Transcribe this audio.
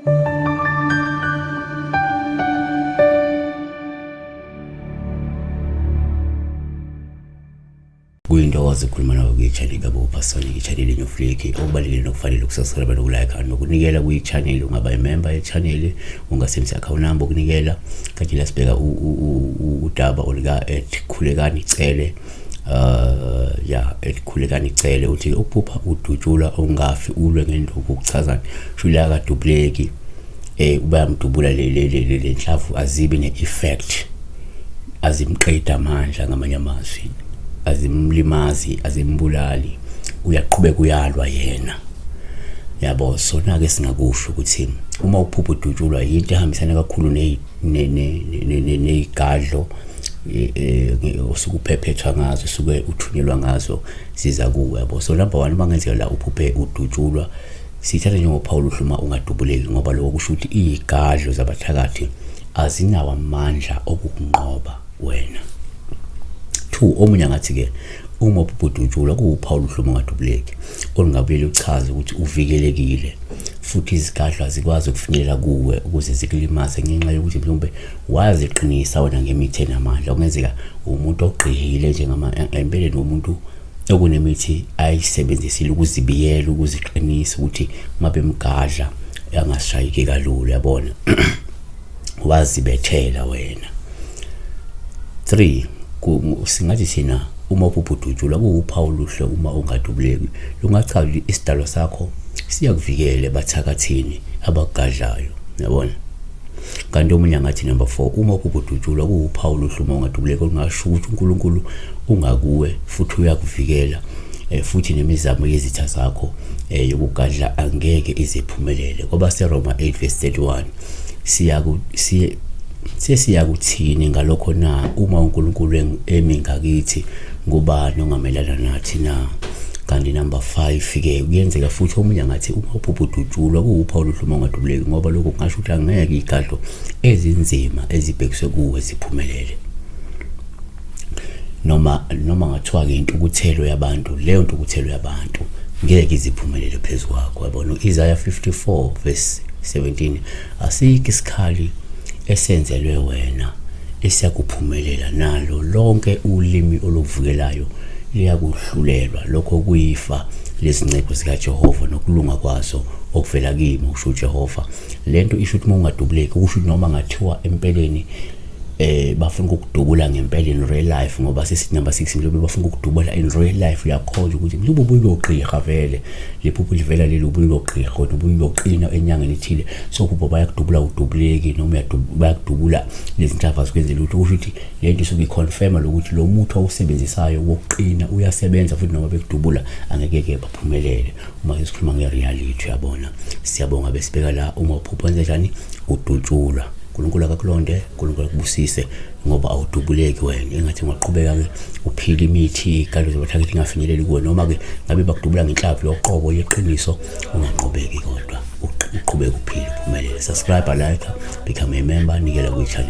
Kuyintokozo ukukhuluma nawe kwi-channel kaBopha Sonic, i-channel enyofliki. Okubalulekile nokufanele ukusubscribe, nokulike, nokunikela kwi-channel. Ungaba imember ye-channel, ungasebenzisa account number ukunikela. Kanti la sibheka udaba olika @Khulekani Cele, ya, @KhulekaniCele, uthi ukuphupha udutshulwa ungafi, ulwe ngenduku, kuchazani? Shula kadubuleki, bayamdubula, le nhlamvu azibi ne-effect, azimqeda amandla, ngamanye amazwi azimlimazi, azimbulali, uyaqhubeka uyalwa yena, yabo. Sona-ke singakusho ukuthi uma uphupha udutshulwa yinto ehambisana kakhulu ney'gadlo osuke uphephethwa ngazo, usuke uthunyelwa ngazo, ziza kuwe, yabo. So number one, uma ngenzeka la uphuphe udutshulwa, siyithatha njengophawu oluhle uma ungadubuleki, ngoba lokho kusho ukuthi iy'gadlo zabathakathi azinawo amandla okukunqoba wena. Two, omunye angathi-ke uma uphupha udutshulwa kuwuphawu oluhle uma ungadubuleki, olungabuye luchaze ukuthi uvikelekile futhi izigadlo azikwazi ukufinyelela kuwe ukuze zikulimaze, ngenxa yokuthi mhlawumbe waziqinisa wena ngemithi enamandla. Kungenzeka umuntu ogqihile njengama empeleni, umuntu okunemithi ayisebenzisile ukuzibiyela, ukuziqinisa ukuthi uma bemgadla angashayeki kalula, yabona, wazibethela wena. 3, singathi thina uma uphupha udutshulwa kuwuphawu oluhle uma ungadubuleki, lungachaza ukuthi isidalwa sakho siyakuvikela ebathakathini abakugadlayo, yabona. Kanti omunye angathi number 4, uma uphupha udutshulwa kuwuphawu oluhle uma ungadubuleki, olungasho ukuthi uNkulunkulu ungakuwe futhi uyakuvikela, futhi nemizamo yezitha zakho yokugadla angeke iziphumelele. KwabaseRoma 8 verse 31, siyaku sesiyakuthini ngalokho na? Uma uNkulunkulu emi ngakithi, ngubani ongamelana nathi na? Kanti number 5 ke, kuyenzeka futhi omunye angathi uma uphupha udutshulwa kuwuphawu oluhle uma ungadubuleki, ngoba lokho kungasho ukuthi angeke igadlo ezinzima ezibhekiswe kuwe ziphumelele, noma ngathiwa-ke intukuthelo yabantu, leyo ntukuthelo yabantu ngeke iziphumelele phezu kwakho, yabona. U-Isaiah 54 verse 17, asikho isikhali esenzelwe wena esiyakuphumelela, nalo lonke ulimi oluvukelayo liyakuhlulelwa. Lokho kuyifa lezinceku zikaJehova nokulunga kwazo okuvela kimi, kusho uJehova. Lento isho ukuthi uma ungadubuleki, kusho ukuthi noma ngathiwa empeleni bafuna ukukudubula ngempela in real life, ngoba sesithi number 6, mhlawumbe bafuna ukukudubula in real life, uyakhonja ukuthi mhlawumbe ubuyogqiha vele, lephupho livela leli, ubuyogqiha kodwa ubuyoqina enyangeni ethile. So kubo bayakudubula udubuleki, noma bayakudubula lezi nhlamvu azikwenzela lutho. Kusho ukuthi lento isuke iconfirma lokuthi lo muthi owusebenzisayo wokuqina uyasebenza, futhi noma bekudubula angeke-ke baphumelele, uma sesikhuluma nge-reality, uyabona. Siyabonga. Besibheka la uma uphupha wenze njani, udutshulwa. uNkulunkulu akakulonde, uNkulunkulu akubusise, ngoba awudubuleki wena. Engathi ungaqhubeka-ke uphile, imithi igalo zabathakathi ingafinyeleli kuwe, noma-ke ngabe bakudubula ngenhlamvu yoqobo yeqiniso, unganqobeki, kodwa uqhubeke uphile, uphumelele. Subscribe, like, become a member, nikela kwi-channel.